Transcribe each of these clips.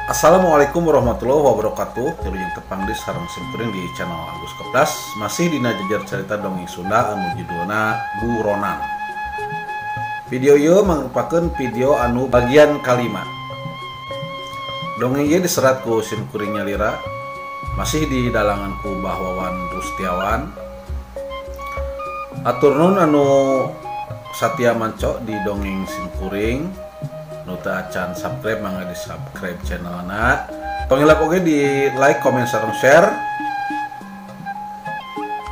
Assalamualaikum warahmatullahi wabarakatuh. Wilujeng tepang di sareng simkuring di channel Agus Kopdas. Masih dina jejer cerita dongeng Sunda anu judulna Buronan. Video ieu mangrupakeun video anu bagian kalima. Dongeng ieu diserat ku simkuring nyalira, masih di dalangan ku Bah Wawan Rustiawan. Atur nuhun anu satia manco di dongeng simkuring. Nu teu acan subscribe mangga di subscribe channelna. Tong hilap oge di like, comment, sareng share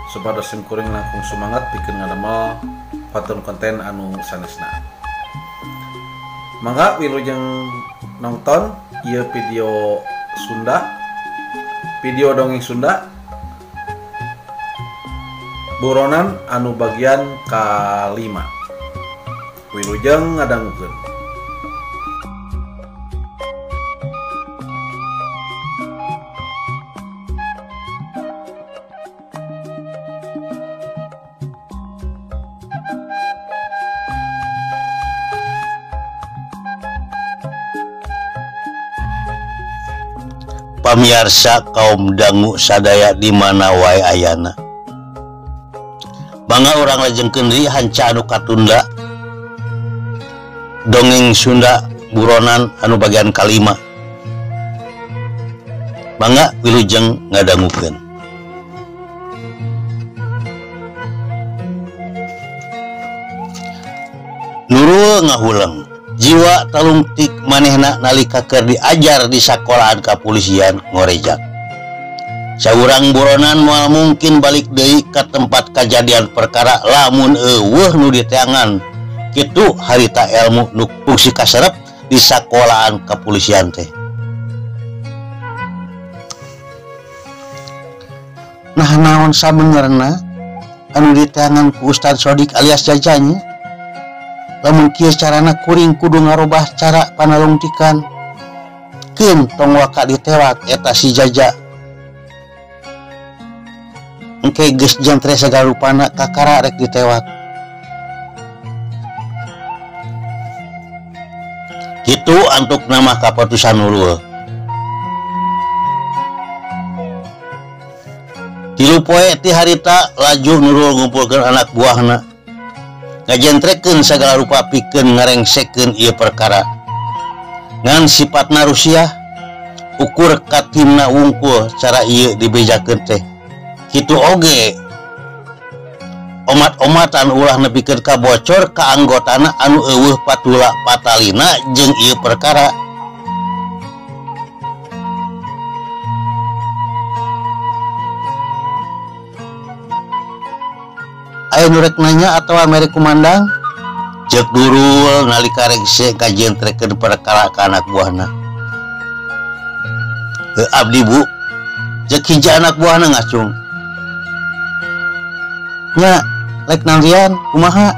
supados simkuring langkung semangat pikeun ngadamel konten-konten anu sanesna. Mangga wilujeng nonton ieu video Sunda, video dongeng Sunda Buronan anu bagian kalima. Wilujeng ngadangukeun. Pamiarsa kaum dangu sadaya di mana wae ayana. Mangga urang lajengkeun deui hanca anu katunda dongeng Sunda Buronan anu bagian kalima. Mangga wilujeng ngadangukeun. Nurul ngahuleng jiwa talungtik manehna nalika keur diajar di sakolahan kapolisian ngorejak. Saurang buronan moal mungkin balik deui ka tempat kajadian perkara lamun eueuh nu diteangan. Kitu harita ilmu nu fungsi kaserep di sakolahan kapolisian teh. Nah naon sabenerna anu diteangan ku Ustad Sodik alias Jajanya? Lamun kieu carana kuring kudu ngarobah cara panalungtikan. Keun tong waka ditewak eta si Jaja. Engke geus jentre sagala rupana kakara rek ditewak. Kitu antuk nama kaputusan Nurul. 3 poe ti harita laju Nurul ngumpulkeun anak buahna. Ngajentrekeun sagala rupa pikeun ngarengsekeun ieu perkara. Ngan sipatna Rusia ukur katimna wungkul cara ieu dibejakeun teh. Kitu oge omat-omatan ulah nepikeun kabocor ka anggotana anu eueuh patula patalina jeung ieu perkara. Aya nu rek nanya atawa mere kumandang? Ceuk Nurul nalika rengse kajentrekeun perkara ka anak buahna. Heuh abdi bu, ceuk hiji anak buahna ngacung. Nya, rek narian kumaha?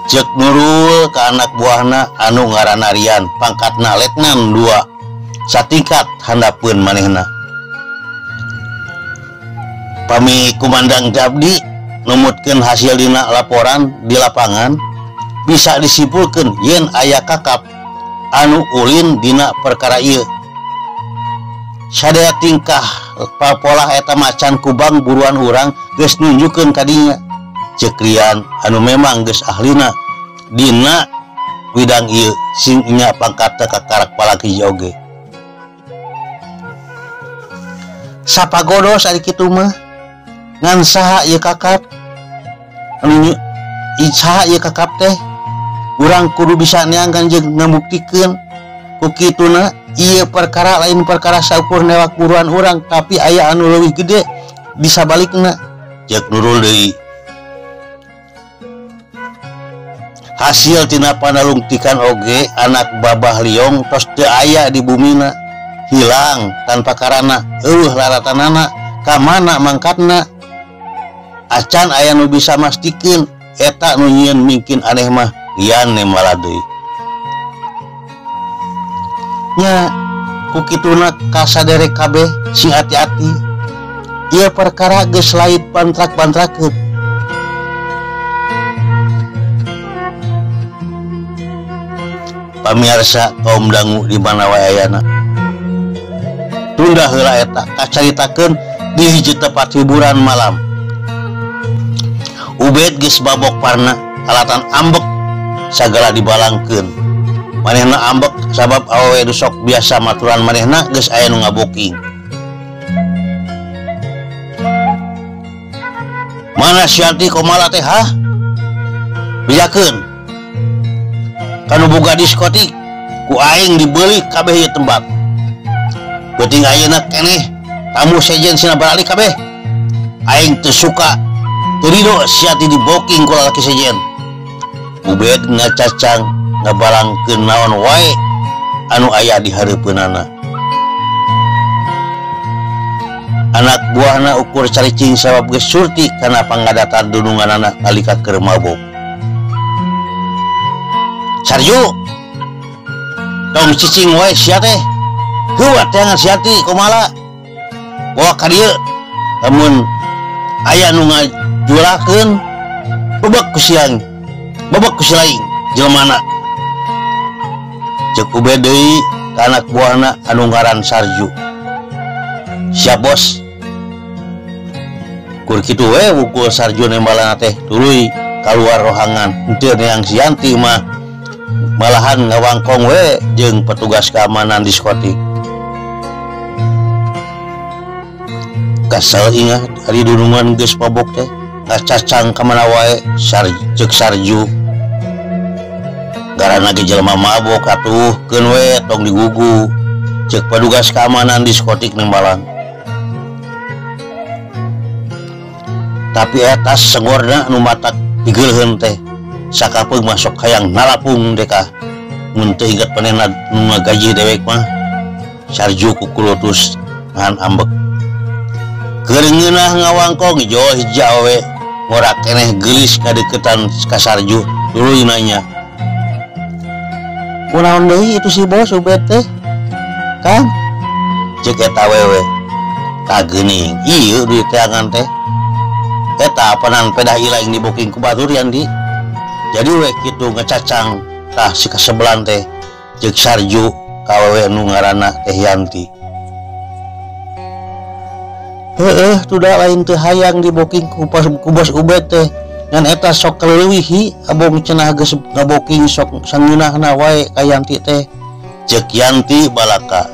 Ceuk Nurul ka anak buahna anu ngaranna Rian, pangkatna letnan 2, satingkat handapeun manehna. Pami kumandang abdi numutkeun hasil dina laporan di lapangan bisa disimpulkeun yen aya kakap anu ulin dina perkara ieu. Sadaya tingkah papolah eta macan kubang buruan urang geus nunjukkeun ka dinya. Ceuk Rian anu memang geus ahlina dina widang ieu sing nya pangkat kakarak palak hiji oge. Sapagodos ari kitu mah ngan saha ieu kakap anu saha ieu kakap teh urang kudu bisa neangkan jeung ngabuktikeun ku kituna ieu perkara lain perkara saukur newak buruan urang tapi aya anu leuwih gede di sabalikna. Ceuk Nurul deui. Hasil tina panalungtikan oge anak Babah Liong tos teu aya di bumina, hilang tanpa karana, eueuh laratanana ka mana mangkatna. Acan aya nu bisa mastikeun eta nu nyieun mungkin aneh mah lian malah deui. Nya ku kituna kasadere kabeh sing ati-ati. Ieu perkara geus lain pantrak-pantrakeun. Pamirsa kaum dangu di mana wae ayana. Tunda heula eta kacaritakeun di hiji tempat hiburan malam. Ubed geus babok parna alatan ambek sagala dibalangkeun. Manehna ambek sabab awewe nu sok biasa maturan manehna geus aya nu ngaboking. Mana Syanti komala teh hah? Bejakeun. Kanu boga diskotik ku aing dibeuli kabeh ieu tempat. Penting ayeuna keneh tamu sejen sina baralik kabeh. Aing teu suka teu rido Syanti diboking ku lalaki sejen. Ubed ngacacang ngabalangkeun naon wae anu aya di hareupeunana. Anak buahna ukur caricing sabab geus surti kana pangadatan dununganana nalika keur mabok. Sarju, tong cicing wae sia teh. Heuat teangan Syanti komala. Bawa ka dieu. Lamun aya nu ngajurakeun bebek ku siang. Bebek ku si laing jelmana. Ceuk Ubed deui ka anak buahna anu ngaran Sarju. Siap bos. Kur kitu we wukul Sarju nembalana teh tuluy kaluar rohangan. Henteu neang Syanti mah malahan ngawangkong we jeung petugas keamanan diskotik. Kesel ingah ari dunungan geus mabok teh ngacacang ka mana wae ceuk Sarju. Garana ge jelema mabok atuh keun we tong digugu ceuk petugas keamanan diskotik nembalan. Tapi eta sengorna nu matak digeuleuheun teh sakapeung masuk hayang nalapung deka mun teu inget manehna nu ngagaji dewek mah. Sarju kukulutus ngan ambek. Keur ngeunah ngawangkong jauh hiji awewe ngora keneh geulis ngadeukeutan ka Sarju tuluy nanya. Kunaon deui itu si bos Ubed teh? Kang ceuk eta awewe. Tah geuning ieu duit teangan teh. Eta apanan pedah ilaing diboking ku batur Yanti. Jadi we kitu ngecacang tah si kasebelan teh ceuk Sarju ka awewe nu ngaranna Teh Yanti. Heeh, tudah lain teu hayang diboking ku bos Ubed teh. Ngan eta sok kaleuwihi abong cenah geus ngaboking sok sangeunahna wae ka Yanti teh. Ceuk Yanti balaka.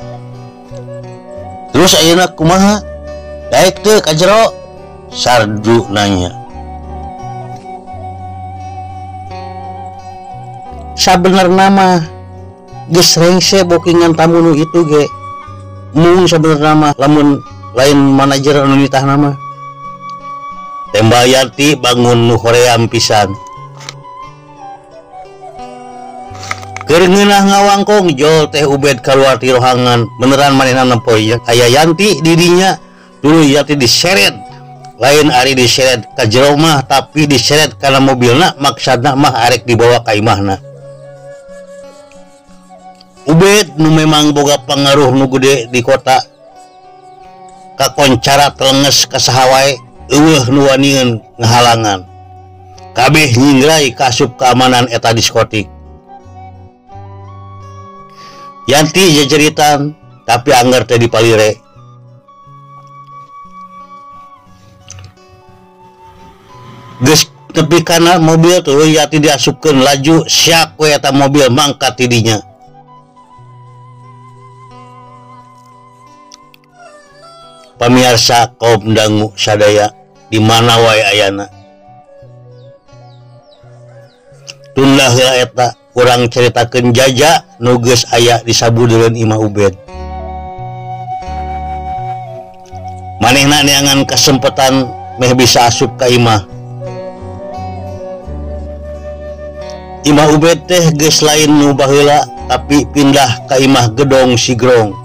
Terus ayeuna kumaha? Daek teu ka jero? Sarju nanya. Sabenerna mah geus rengse bokingan tamu nu itu ge. Mung sabenerna mah lamun lain manajer anu nitahna mah. Tembak Yanti bangun nu hoream pisan. Keur ngeunah ngawangkong jol teh Ubed kaluar ti rohangan beneran manehna nempo aya Yanti di dinya. Dulu Yanti diseret. Lain ari diseret ka jero mah tapi diseret kana mobilna maksudna mah arek dibawa ka imahna. Ubed nu memang boga pangaruh nu gede di kota kakoncara telenges ka saha wae eueuh nu wanieun ngahalangan. Kabeh nyingrai kasup keamanan eta diskotik. Yanti jejeritan tapi angger teh dipalire. Geus tepi kana mobil tuluy Yanti diasupkeun laju syak we eta mobil mangkat ti dinya. Pamiarsa kaum dangu sadaya di mana wae ayana. Tunda heula eta urang caritakeun jaja nu geus aya di sabudeureun imah Ubed. Manehna neangan kesempatan meh bisa asup ka imah. Imah Ubed teh geus lain nu baheula tapi pindah ka imah Gedong Sigrong.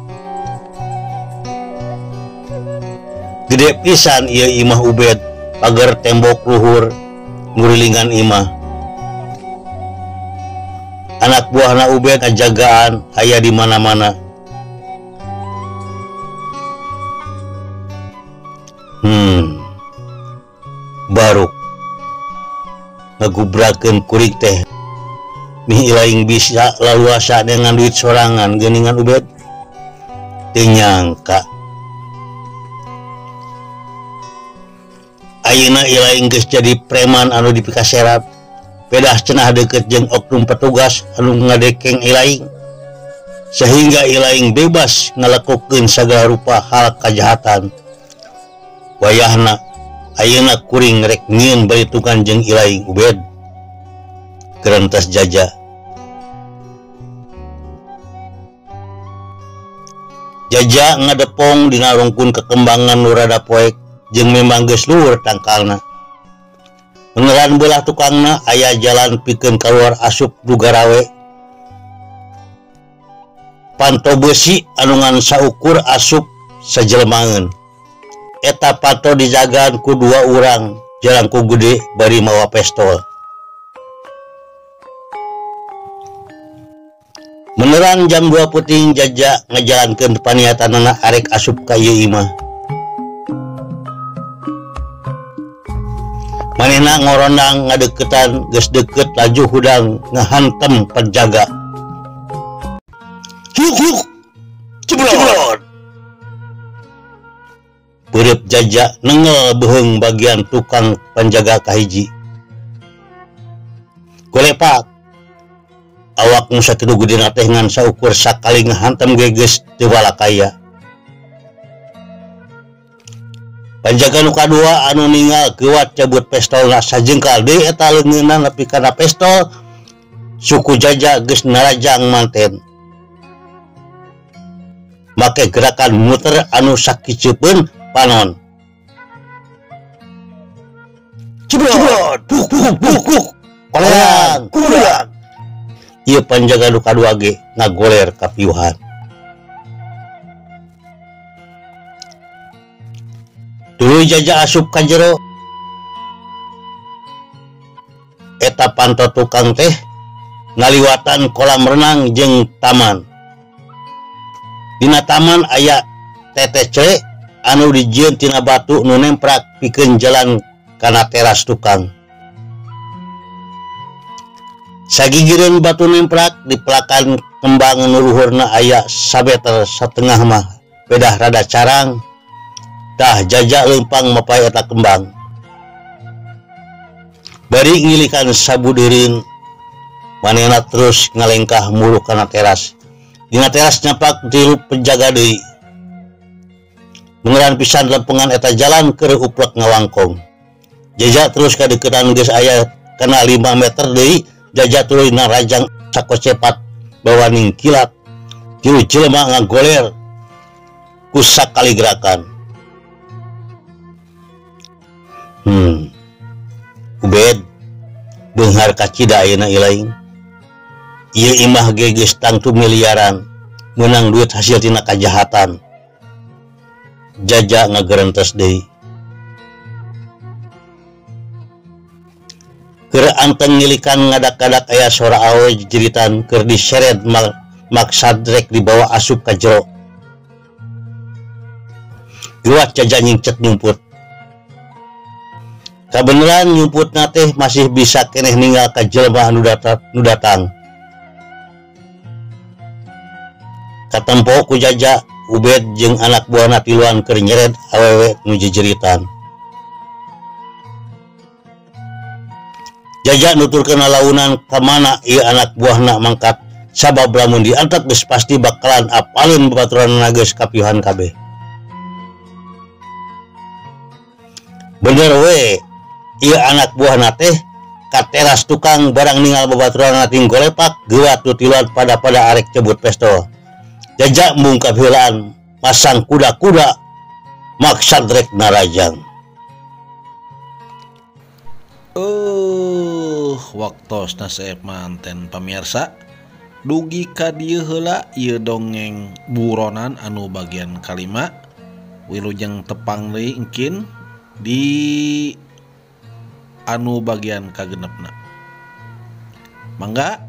Gede pisan ieu imah Ubed, pagar tembok luhur ngurilingan imah. Anak buahna Ubed ngajagaan aya di mana-mana. Baruk ngagubrakeun kurik teh. Mih ilaing bisa laluasa dengan duit sorangan geuningan Ubed. Teu nyangka ayeuna Ilaing geus jadi preman anu dipikaserap. Pedah cenah deukeut jeung oknum petugas anu ngadekeng Ilaing sehingga Ilaing bebas ngalakukeun sagala rupa hal kajahatan. Wayahna ayeuna kuring rek nyieun baritungan jeung Ilaing Ubed. Gerentas Jaja. Jaja ngadepong dina rungkun kekembangan nu rada poek jeung memang geus luhur tangkalna. Beneran belah tukangna aya jalan pikeun kaluar asup dugarawe. Panto besi anu ngan saukur asup sajelemaeun. Eta panto dijagaan ku dua urang jalangkung gede bari mawa pestol. Meneran jam 2 peuting Jaja ngajalankeun paniatanana arek asup ka ieu imah. Manehna ngorondang ngadeukeutan geus deukeut laju hudang ngahantem penjaga. Huk huk cebrot. Peureub Jaja nengel beuheung bagian tukang penjaga kahiji. Golepak awak nu sakitu gedena teh ngan saukur sakali ngahantem ge geus teu walakaya. Panjaga nu kadua anu ninggal geuwat cabut pestolna sajengkal deui eta leungeunna nepi kana pestol suku Jaja geus narajang manten. Make gerakan muter anu sakicepeun panon. Cebrot, buk buk buk buk. Koleang, kudak. Ieu panjaga nu kadua ge ngagoler ka piuhan. Tuluy Jaja asup ka jero. Eta panto tukang teh ngaliwatan kolam renang jeung taman. Dina taman aya TTC anu dijieun tina batu nu nemprak pikeun jalan kana teras tukang. Sagigireun batu nemprak dipelakan kembang nu luhurna aya sameter satengah mah pedah rada carang. Tah Jaja leumpang mapay eta kembang. Bari ngilikan sabudeureun manehna terus ngalengkah muruk kana teras. Dina teras nyapak tilu penjaga deui. Mengeran pisan lempengan eta jalan keur uplek ngawangkong. Jaja terus kadeuketan geus aya kana 5 meter deui. Jaja tuluy narajang sakocepat bawa ningkilat. Tilu jelema ngagoler ku sakali gerakan. Ubed beunghar kacida ayeuna Ilaing. Ieu imah ge geus tangtu miliaran meunang duit hasil tina kajahatan. Jaja ngagerentes deui. Keur anteng ngilikan ngadak-ngadak aya sora awe jeritan keur diseret maksad rek dibawa asup ka jero. Geuwat Jaja nyingcet nyumput. Kabeneran nyumputna teh masih bisa keneh ninggal ka jelema anu datang. Katempo ku Jaja Ubed jeung anak buahna tiluan keur nyeret awewe nu jejeritan. Jaja nuturkeun lalaunan ka mana ieu anak buahna mangkat sabab lamun diantep geus pasti bakalan apaleun babaturanna geus kapiuhan kabeh. Bener we ieu anak buahna teh ka teras tukang barang ningal babaturanna ting golepak geuwat nu tiluan pada-pada arek cebut pestol. Jaja mungkap heulaan masang kuda-kuda maksad rek narajang. Waktosna seep manten pamirsa. Dugi ka dieu heula ieu dongeng buronan anu bagian kalima. Wilujeng tepang deui engkin di anu bagian kagenepna. Mangga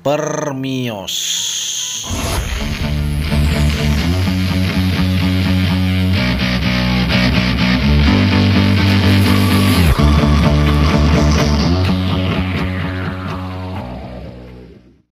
permios.